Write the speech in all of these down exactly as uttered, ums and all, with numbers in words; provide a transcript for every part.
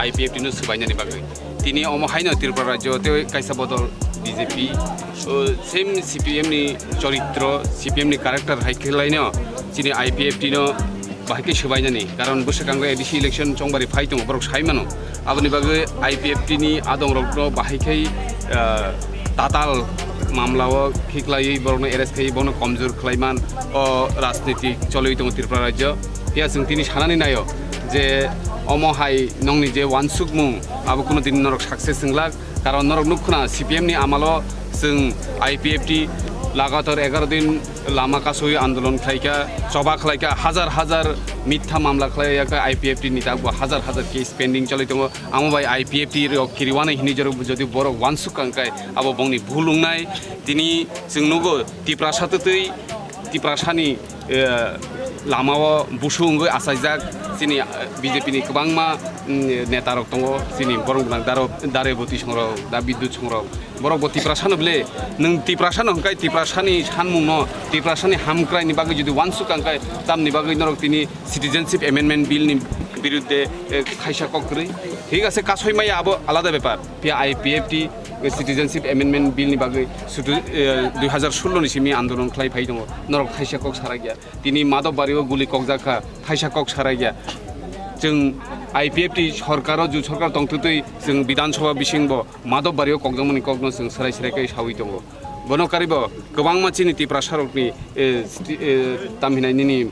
I P F T no swbainani bagwi. Tini omo haino Tripura rajyo tei kaisa bodol B J P, o, same C P M ni choritro, C P M ni character hai khe laino chini I P F T no bahai khe swbainani. Karon bwswkango A D C election chongbari phai tongo, borok sai mano. Aboni bagwi I P F T ni adongrokno bahai khe, ah, tatal mamlao khiklaiwi borokno arrest khai bono komjor khlaiman o rajnitik choliwi tongo Tripura rajyo. Phiya chwng tini sanani naio je omo hai nongni je wansukmung abo kuno din norok success wnglak. Karon norok nukkhna C P M ni amalo chwng I P F T lagatar egaroh din lama kasui andolon khlaikha, choba khlaikha, hajar hajar mitha mamla khlaiyakha I P F T ni tabuk hajar hajar case pending choli tongo. Amo bai I P F T rok kiriwani hini jorok jodi borok wansuk kangkai abo bongni bhul wngnai. Tini chwng nugo Tiprasa twtwi Tiprasani, eh, lamao busu wngwi achaijak chini, eh, B J P ni kwbangma, mm, neta rok tongo, chini borok gwnang daro-, Dareboti songrok, da Bidyut songrok. Borok bo Tiprasano bile, nwng Tiprasano hwnkhe Tiprasani sanmungno, Tiprasani hamkraini bagwi jodi wansuk kangkhe tamni bagwi norok tini Citizenship Amendment Bill ni birudde, eh, thaisa kok kwrwi. Thik ase, kasoi maya abo alada bepar. Phiya I P F T, eh, Citizenship Amendment Bill ni bagwi sudu, eh, dui hazar sullo ni simi andolon khlai phai tongo. Norok thaisa kok sarakya. Tini Madhobbario guli kokjak kha, thaisa kok sarakya. Chwng I P F T sorkaro, ju sorkar tongtwtwi chwng Bidhan Sabha bisingbo Madhobbario kokjakmani kokno chwng swrai swrai khe sawi tongo. Bono karibo kwbangma chini Tiprasarokni, eh, sti-, eh, tamhinai nini, eh,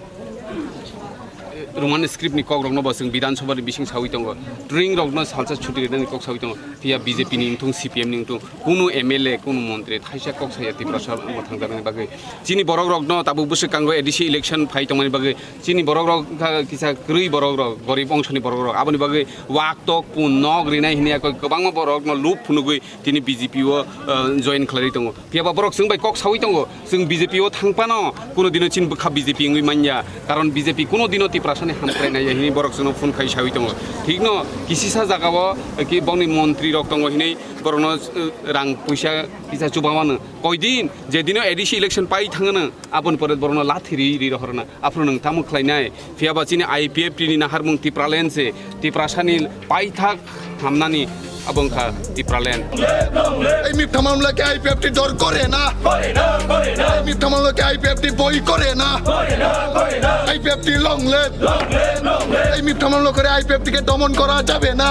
Roman script ni kok rokno bo chwng Bidhan Sabha ni bising sawi tongo. Turing rokno salsa chuti rwnani kok sawi tongo. Phiya B J P ni wngthung, C P M ni wngthung, kunu M L A, kunu montri thaisa kok saya Tiprasa mwthangjaknani bagwi. Chini borok rokno tabuk bwswk kango A D C election phai tongmani bagwi. Chini borok rok kha kisa kwrwi borok rok, gorib ongsoni borok rok. Aboni bagwi wak tok pun nok rinai hinya koi kwbangma borok no lup phunugwi tini B J P o, eh, join khlaiwi tongo. Phiya ba borok chwng bai kok sawi tongo, chwng B J P o thang phano kuno dino chini bwkha B J P wngwi manya, karon B J P kuno dino Tiprasani hamkrai naiya hini borok chwngno phone khai sawi tongo. Thikno kisisa jagao, eh, ki bongni montri rok tongo hinui borokno, eh, rang puisa kisa chuba mano. Koidin je dino A D C election pai thangano, aboni pore borokno lathi ri ri rohorna. Aphuru nwng tamo khlainai? Phiya ba chini I P F T ni naharmung Tipraland se, Tiprasani paithak hamnani abo wngkha Tipraland. এই মিথ্যা মামলাকে আইপিএফটি ডর করে না। এই মিথ্যা মামলাকে আইপিএফটি বই করে না। IPFT long live. এই মিথ্যা মামলা করে আইপিএফটিকে দমন করা যাবে না।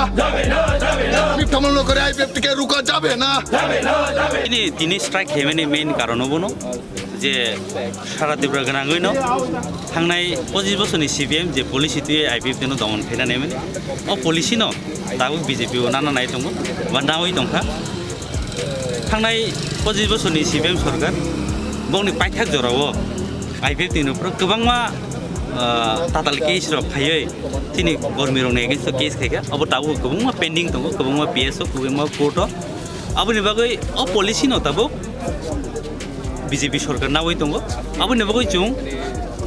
মিথ্যা মামলা করে আইপিএফটিকে রুকা যাবে না। Tini, tini strike khaimani main karon obono. Je sara Tripura gwnangwi no thangnai pochis bosorni C P M je policy twiwi I P F T no domon khaina naimani, o policy no tabuk B J P o nana nai tongo ba nawi tongkha. Thangnai pochis bosorni C P M sorkar bongni paithak jorao I P F T ni uphuru kwbangma, ah, tatal case rok khaiwi chini kormi rokni against o case khaikha, abo tabuk kwbangma pending tongo, kwbangma P S o, kwbangma court o. Aboni bagwi o policy no tabuk B J P sorkar nawi tongo. Aboni bagwi chwng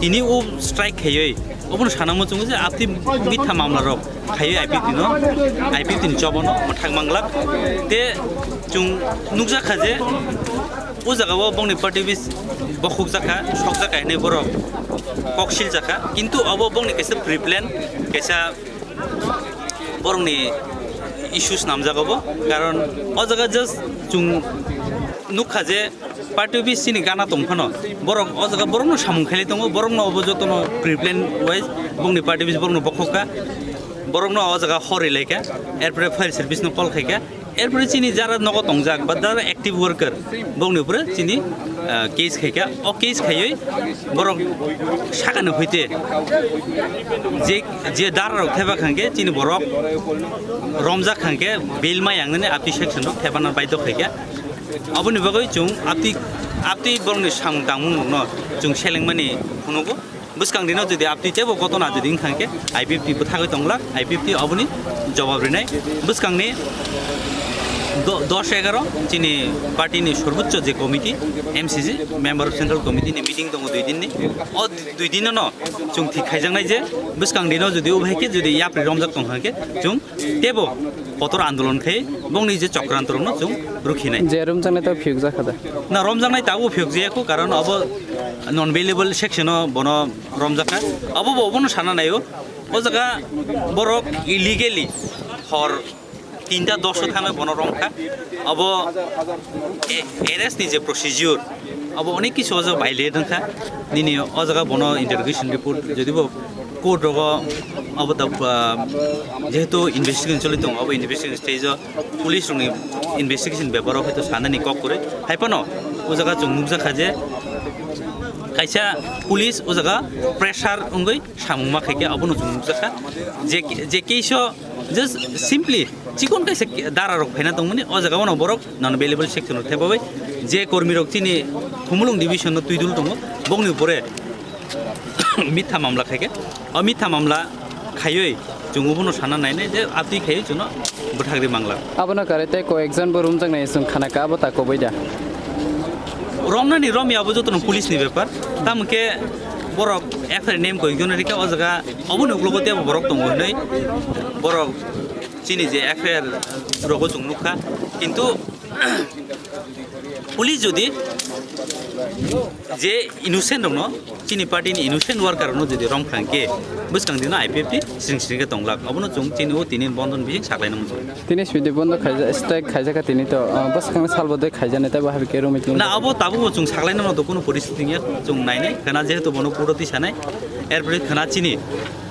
tini o strike khaiwi obono sanamo chwngo je apni mitha mamla rok khaiwi I P F T no, I P F T ni choba no mwthang manglak. Te chwng nukjakha je o jaga o bongni party bis bokhuk jakha, sok jakha hinui borok kok sil jakha. Kintu abo bongni kaisa pre-plan, kaisa borokni issues namjak obo, karon o jaga just chwng nukha je party office chini gana tong phano borok o jaga borokno samung khailai tongo, borokno obo jotono pre-plan wise bongni party office borokno bokhok kha, borokno o jaga hor rilai kha, erpore fire service no call khai kha. Erpore chini jara nogo tongjak ba jara active worker, bongni upore chini, ah, case khaikha. O case khaiwi borok sakani hoite je, je dara rok theba khangkhe chini borok romjak khangkhe bail ma yangnani apti section rok thebana baidhyo khaikha. Aboni bagwi chwng apti Abtwi borokni samung tangmung rokno chwng selengmani phunugo. Bwskang dino jodi abtwi teibo gotona jodi wngkha hwnkhe I P F T bwthagwi tonglak, I P F T oboni jobab rinai. Bwskangni do-, dos egaroh chini party ni sorbochcho je committee, M C C, Member of Central Committee ni meeting tongo dui din ni. O dui din no chwng thik khaijaknai je bwskang dino jodi o hai khe jodi yapri romjak tong hwnkhe chwng teibo kotor andolon khai bongni je chokranto rokno chwng rukhinai. Je romjaknai to phiyok jakha da? Na, romjaknai tabuk phiyok jaya kho, karon obo non bailable section o bono romjakha. Obo bo obono sana naio. O jaga borok illegally hor tinta dos o thangwi bono romkha. Obo a-, arrest ni je procedure, obo onek kisu o jaga violate wngkha. Nini o jaga bono interrogation report jodi bo court rogo obo da, ah, jehetu investigation choli tongo, obo investigation stage o police rokni investigation beparo hoito sanani kok kwrwi. Hai phano o jaga chwng nukjakha je kaisa police o jaga pressure wngwi samung ma khaikhe, abono chwng nukjakha je, je case o just simply chikon kaisa dara rok phaina tongmani, o jaga o no borok non bailable section rok thepabai je kormi rok chini Khumulwng division no twidul tongo, bongni upore mitha mamla khaikhe, o mitha mamla khaiwi chwng obono sana nainai je atwi khaiwi chwngno bwthagri mangla. Abono kare tei ko ekjon bo romjaknai chwng khana ka, abo ta koboi da? Romnani romya abo jotono police ni bepar. Tamo khe borok F I R name koi gwnari khe o jaga oboni uklogo tei borok tongo hinwi borok chini je F I R rogo chwng nukha, kintu police jodi je innocent rokno, chini party ni innocent worker rokno jodi romkha hwnkhe, bwskang dino I P F T sring sring khe tonglak, obono chwng chini o tini bondon bising saklaina muchung. Tini swidi bondo khaija-, strike khaijak kha tini to, ah, bwskang salbo de khaijani tei bo hai khe romwi tong. Na, abo tabukbo chwng saklaina mano to, kuno poristiti wngya, chwng nainai, khwna jehetu bono court o tisanai, erpore khwna chini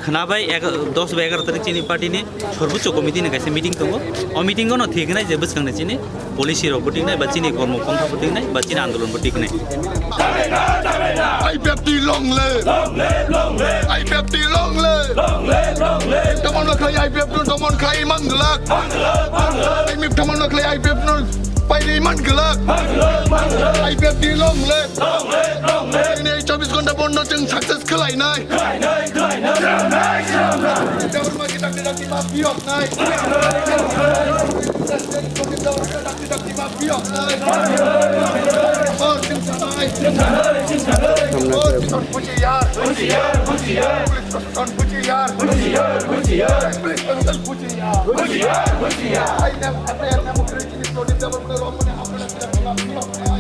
Khwna bai ega-, dos bai egaroh tarik chini party ni sorbochcho committee ni kaisa meeting tongo. O meeting o no thik nai je bwskang ni chini policy rok bo thik nai, ba chini kormo pantha bo thik nai, ba chini andolon bo thik nai. I P F T long live! I P F T long live! Tomon no khlai I P F T no tomon khlai man glak. I P F T tomon no khlai I P F T no pairi man glak. I P F T long live! Ini chobbish ghonta bondo chwng success khlai nai. Khlainai, khlainai. Khlainai, khlainai. Jabr magi dakti dakti ma piyok nai. Jabr dakti dakti ma piyok nai. Oh, chwng sanai. Oh, chwng sanai. Hushiyar. Hushiyar, hushiyar. Police proshashan hushiyar. Hushiyar, hushiyar. Police proshashan hushiyar. Hushiyar, hushiyar. Ai, nem, apne, apne mukre chini sodi jabr mane romane apne dakti dakti ma piyok nai.